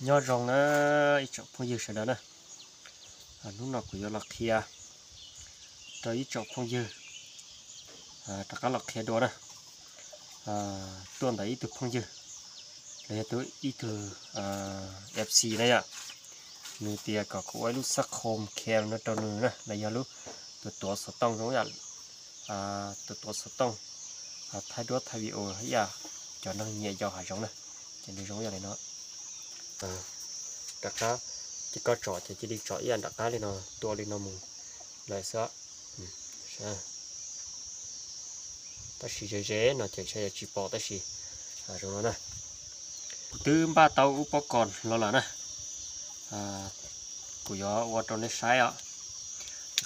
Nyob zoo na ib tsoom phooj ywg sawv daws na, hnub no kuv yuav los qhia rau ib tsoom phooj ywg, rov qab los qhia dua na, tuaj ntawm ib tug phooj ywg los yog ib tug F C na yom, nws tias kom kuv ua ib lub sub home cam no rau nws na, los yog lub tuav tuav xov tooj zoo yam, tuav tuav xov tooj, thaij duab thaij video ib yam cov neeg nyiam yos hav zoov na, ces nws zoo ib yam li no. Rov qab, ces koj tsom ces cia li tsom ib yam nram qab li no, tua li no mus lawm xwb. Tab sis ze ze no ces ntshe yuav tsis pom tab sis zoo no na. Kuv twb npaj tau ub pob kos los lawm na, kuv yuav ua rau nej saib os.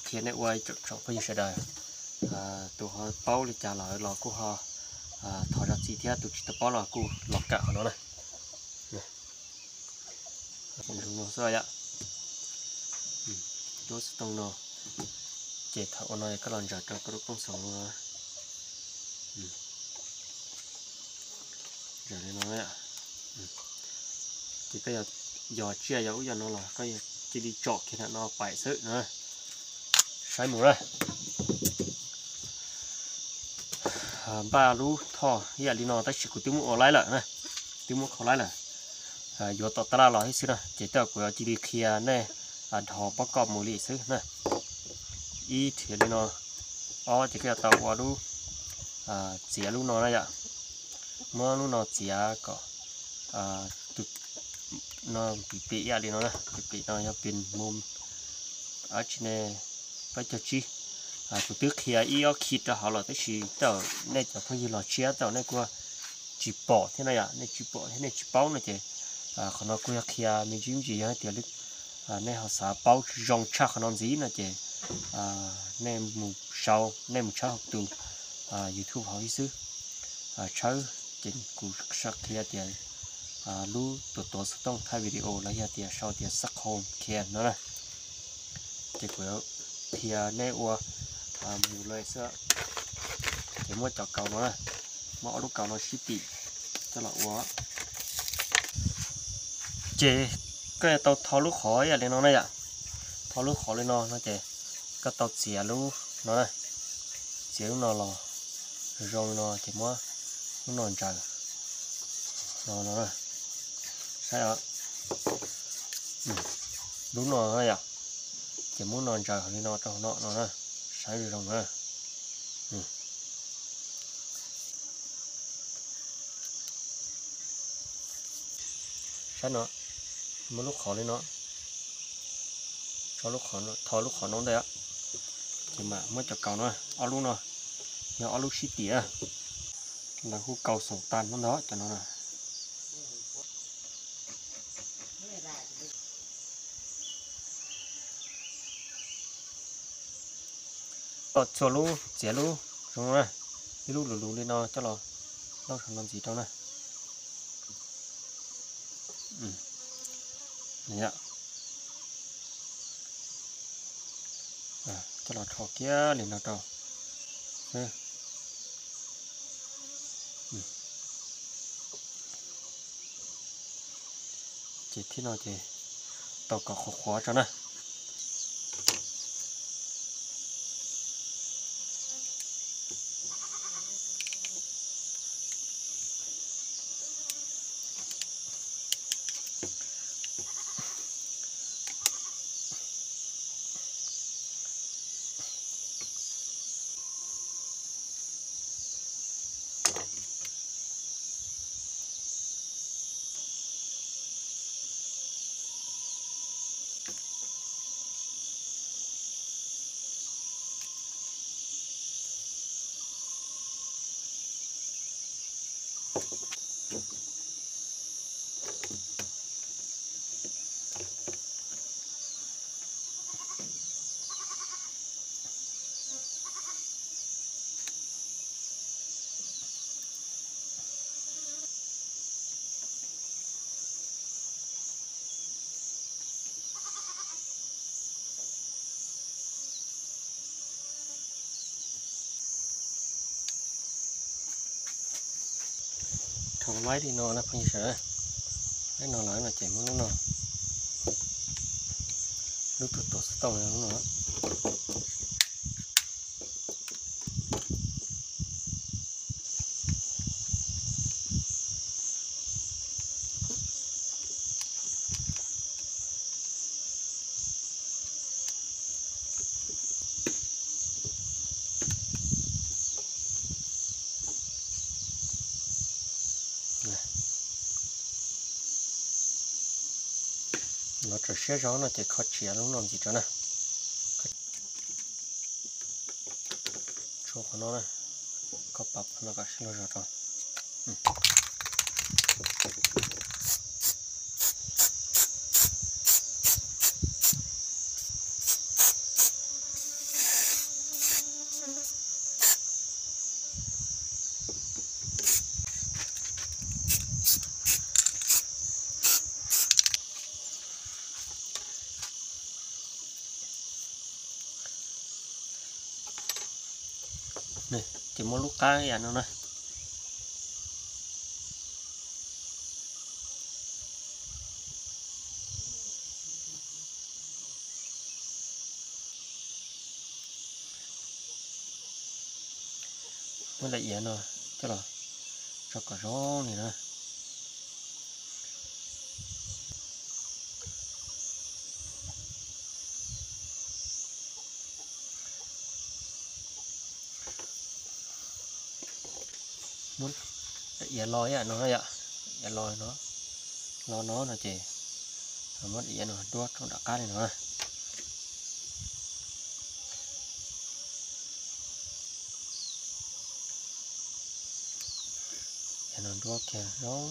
Qhia nej ua tsoom phooj ywg sawv daws, tus ho paub li cas lawm los kuj ho thov zam txim thiab, tus tsis tau paub los kuj los kawm qhov no na. Zoo no xwb yom. Duab xov tooj no, ces thaum ua no koj los ntsaws rau koj lub kooj xoom no. Ntsaws li no, ces koj yog, yog tsiaj yog ub yog no los koj cia li tsom kiag nram no paim xwb na. Saib mus na. Npaj lub thoj ib yam li no tab sis kuv twb muab ua laib lawm na, twb muab kho laib lawm. Yuav tom taj laj los thiab xwb na, ces tej kuv yuav cia li qhia nej dhos pob koj mus li xwb na. Ib thiaj li no, ob ces koj yuav tau ua lub, txiav lub no na yom. Muab lub no txiav kom tus no pim pim ib yam li no na, pim pim no yog pin mus, ab tsi ne, peb caug tsib. Kuv twb qhia ib ob khi rau hauv lawm tab sis tej nej cov phooj ywg los tshiab tej nej kuj tsis pom thiab na yom, nej tsis pom thiab nej tsis paub no ces qhov no kuj yog qhia me ntsis me ntsis, yog hais tias nej ho xav paub zoo tshaj qhov no ntxiv no ces nej mus sau, nej mus tshawb hauv tus YouTube hauv ib xwb, tshawb ces kuv sau qhia tias lub tuav tuav xov tooj thaij video los yog tias sau tias sub home cam no na. Ces kuv qhia nej ua mus lawm xwb. Ces muab cov kaus no, muab ob lub kaus no sib tim coj los ua. Ces koj yuav tau tho lub qhov ib yam li no na yom. Tho lub qhov li no no ces koj tau txiav lub no na, txiav lub no los zoo li no ces muab lub no ntsaws no no, saib os, lub no na yom, ces muab no ntsaws li no rau no no na, saib zoo zoo na. Saib no, muab lub qhov li no, tho lub qhov no ntawd, ces mam muab cov kaus no, ob lub no, yog ob lub sib tim, lawv hu kaus xoom tas no ntag cov no na. Txhua lub txiav lub zoo na, ib lub lus lus li no coj los lauj saum no ntxiv rau na. Coj los rho kiag li no rau. Ces thib no ces tau kom qhuav qhuav tso na. Rho laib li no na phooj ywg sawv daws. Peb no lawm no ces muab lub no, lub tuam tuam xov tooj lub no. Lov tso siab zog no ces kho tsis lub no ntxiv rau na. Tshuav qhov no, kho pab no kom siab lug zog rau. Ces muab lub qab yam no na. Muab daim iav no coj los tso kom zoo li na. Muab daim iav los yam no yom, iav los no, los no no ces muab daim iav no duab rau nram qab li no. Iav no duab kiag zoo.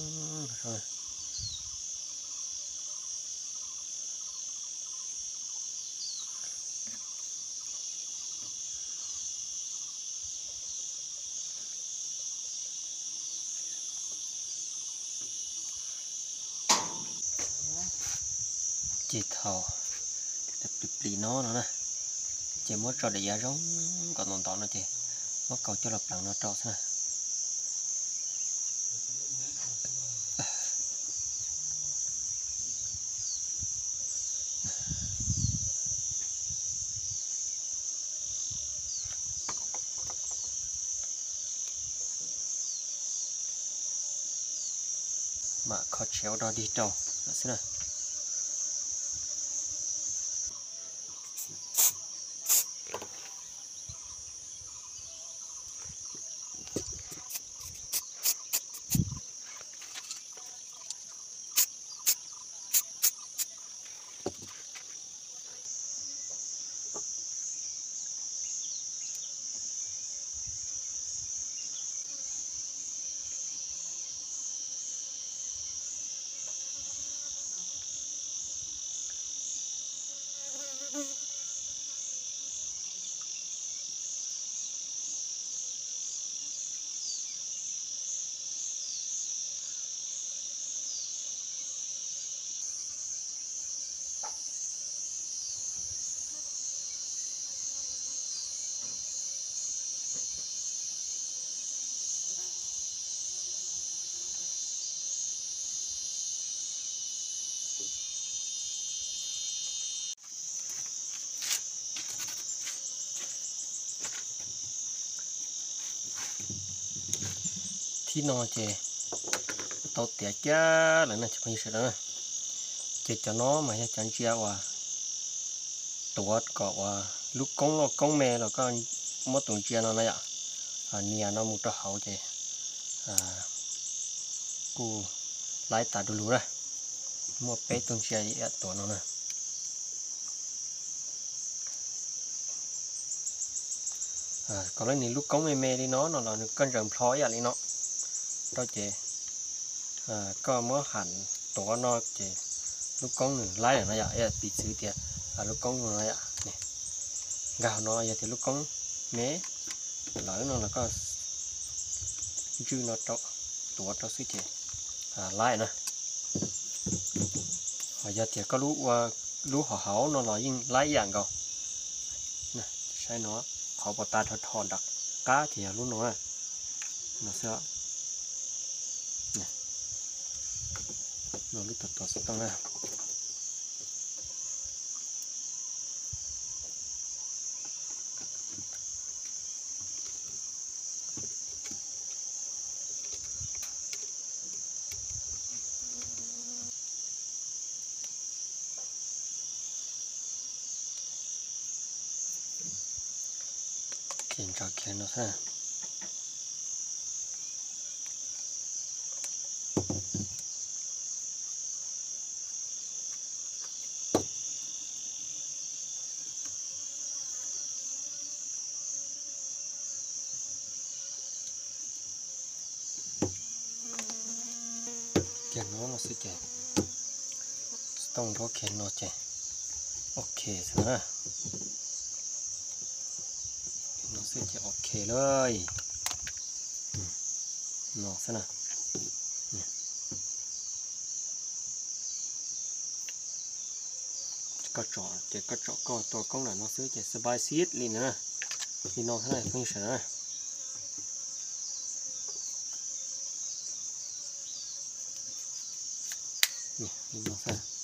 Ces thaum plis plis no no na, ces muab tso daim iav zoo kom ntau ntau no ces muab kaus coj los pleev no rau xwb na. Mam kho tsev ua rog dig rau lawm xwb na. Thib no ces tau tiav kiag lawm no cov phooj ywg sawv daws. Ces cov no mas yog cov ntsia uas tuav kom uas lub koob loj koob me los koj muab tus ntsia no na yom, nias no mus rau hauv ces kuj laib tas du lug na. Muaj peb tug ntsia tuav no na. Kom lawv nws lub koob me me li no no los nws koj ntsaws nplho ib yam li no rau ces koj muab ham tuav no ces lub koob nws laib lawm no yom, piv txwv tias lub koob no yom, nkag no yog tias lub koob me lawm no los koj ntswj no rau, tuav rau xwb ces laib na. Ho yog tias koj lub ua lub hauv hauv no los yeej laib ib yam nkaus. Saib no, qhov puas tas rho rho nram qab ces yog lub no no xwb. Lub tog tog xov tooj na. Ces ntsaws kiag no xwb. Kiag no no xwb ces, xov tooj nrov kiag no ces ok xwb na. No xwb ces ok lawm. No xwb na. Koj tsom ces koj tsom koj tua koob nram no xwb ces xab pais xib li ntawd na. Li no xwb na phooj ywg sawv daws na. Li no xwb.